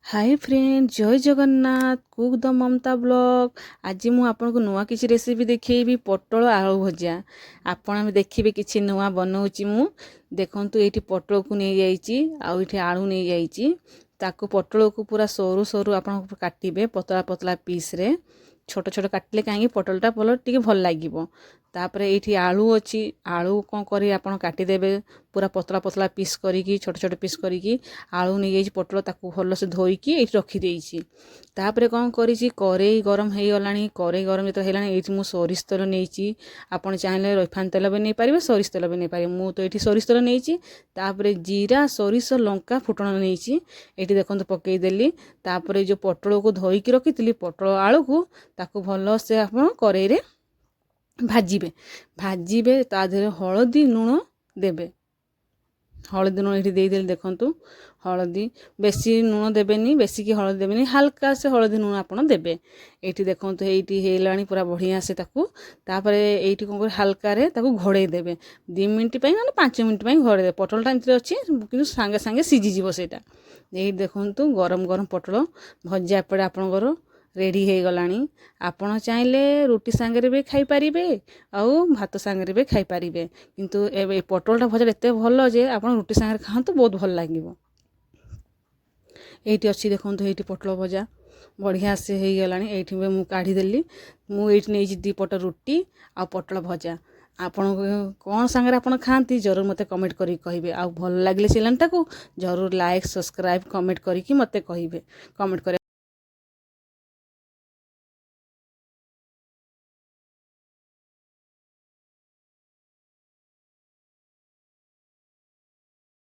High friend, ଜୟ Jagannath. Cook ଦ ମମତା blog. ଆଜି ମୁଁ ଆପଣଙ୍କୁ ନୂଆ କିଛି ରେସିପି ଦେଖେଇବି, ପୋଟଳ ଆଳୁ ଭଜା। ଆପଣ ବି ଦେଖିବେ, କିଛି ନୂଆ ବନଉଛି ମୁଁ। ଦେଖନ୍ତୁ, ଏଇଠି ପୋଟଳକୁ ନେଇଯାଇଛି ଆଉ ଏଇଠି ଆଳୁ ନେଇଯାଇଛି। ତାକୁ ପୋଟଳକୁ ପୁରା ସରୁ ସରୁ ଆପଣ କାଟିବେ, ପତଳା ପତଳା ପିସ୍ରେ। ଛୋଟ ଛୋଟ କାଟିଲେ କାହିଁକି ପୋଟଳଟା ଭଲ ଟିକେ ଭଲ ଲାଗିବ। ତାପରେ ଏଇଠି ଆଳୁ ଅଛି। ଆଳୁ କ'ଣ କରିବେ, ଆପଣ କାଟିଦେବେ ପୁରା ପତଳା ପତଳା ପିସ୍ କରିକି, ଛୋଟ ଛୋଟ ପିସ୍ କରିକି। ଆଳୁ ନେଇଯାଇଛି, ପୋଟଳ ତାକୁ ଭଲସେ ଧୋଇକି ଏଇଠି ରଖିଦେଇଛି। ତାପରେ କ'ଣ କରିଛି, କରେଇ ଗରମ ହେଇଗଲାଣି। କରେଇ ଗରମ ଯେତେବେଳେ ହେଲାଣି, ଏଇଠି ମୁଁ ସୋରିଷ ତେଲ ନେଇଛି। ଆପଣ ଚାହିଁଲେ ରିଫାଇନ୍ ତେଲ ବି ନେଇପାରିବେ, ସୋରିଷ ତେଲ ବି ନେଇପାରିବେ। ମୁଁ ତ ଏଇଠି ସୋରିଷ ତେଲ ନେଇଛି। ତାପରେ ଜିରା, ସୋରିଷ, ଲଙ୍କା ଫୁଟଣ ନେଇଛି। ଏଇଠି ଦେଖନ୍ତୁ, ପକେଇଦେଲି। ତାପରେ ଯେଉଁ ପୋଟଳକୁ ଧୋଇକି ରଖିଥିଲି, ପୋଟଳ ଆଳୁକୁ, ତାକୁ ଭଲସେ ଆପଣ କରେଇରେ ଭାଜିବେ। ଭାଜିବେ, ତା ଦେହରେ ହଳଦୀ ଲୁଣ ଦେବେ। ହଳଦୀ ଲୁଣ ଏଇଠି ଦେଇଦେଲି। ଦେଖନ୍ତୁ, ହଳଦୀ ବେଶୀ ଲୁଣ ଦେବେନି, ବେଶୀକି ହଳଦୀ ଦେବେନି, ହାଲକା ସେ ହଳଦୀ ଲୁଣ ଆପଣ ଦେବେ। ଏଇଠି ଦେଖନ୍ତୁ, ଏଇଠି ହେଇଗଲାଣି ପୁରା ବଢ଼ିଆ ସେ ତାକୁ। ତାପରେ ଏଇଠି କ'ଣ କରିବେ, ହାଲକାରେ ତାକୁ ଘୋଡ଼େଇ ଦେବେ 2 ମିନିଟ୍ ପାଇଁ, ମାନେ 5 ମିନିଟ୍ ପାଇଁ ଘୋଡ଼େଇ ଦେବେ। ପୋଟଳଟା ଏମିତିରେ ଅଛି, କିନ୍ତୁ ସାଙ୍ଗେ ସାଙ୍ଗେ ସିଝିଯିବ ସେଇଟା। ଏଇଠି ଦେଖନ୍ତୁ, ଗରମ ଗରମ ପୋଟଳ ଭଜା ଏପଟେ ଆପଣଙ୍କର ରେଡ଼ି ହେଇଗଲାଣି। ଆପଣ ଚାହିଁଲେ ରୁଟି ସାଙ୍ଗରେ ବି ଖାଇପାରିବେ ଆଉ ଭାତ ସାଙ୍ଗରେ ବି ଖାଇପାରିବେ। କିନ୍ତୁ ଏବେ ପୋଟଳଟା ଭଜାଟା ଏତେ ଭଲ ଯେ ଆପଣ ରୁଟି ସାଙ୍ଗରେ ଖାଆନ୍ତୁ, ବହୁତ ଭଲ ଲାଗିବ। ଏଇଠି ଅଛି ଦେଖନ୍ତୁ, ଏଇଠି ପୋଟଳ ଭଜା ବଢ଼ିଆ ସେ ହେଇଗଲାଣି। ଏଇଠି ବି ମୁଁ କାଢ଼ିଦେଲି। ମୁଁ ଏଇଠି ନେଇଛି 2 ପଟ ରୁଟି ଆଉ ପୋଟଳ ଭଜା। ଆପଣଙ୍କୁ କ'ଣ ସାଙ୍ଗରେ ଆପଣ ଖାଆନ୍ତି, ଜରୁର ମୋତେ କମେଣ୍ଟ କରିକି କହିବେ। ଆଉ ଭଲ ଲାଗିଲେ ଚ୍ୟାନେଲଟାକୁ ଜରୁର ଲାଇକ୍, ସବସ୍କ୍ରାଇବ୍, କମେଣ୍ଟ କରିକି ମୋତେ କହିବେ। କମେଣ୍ଟ କରି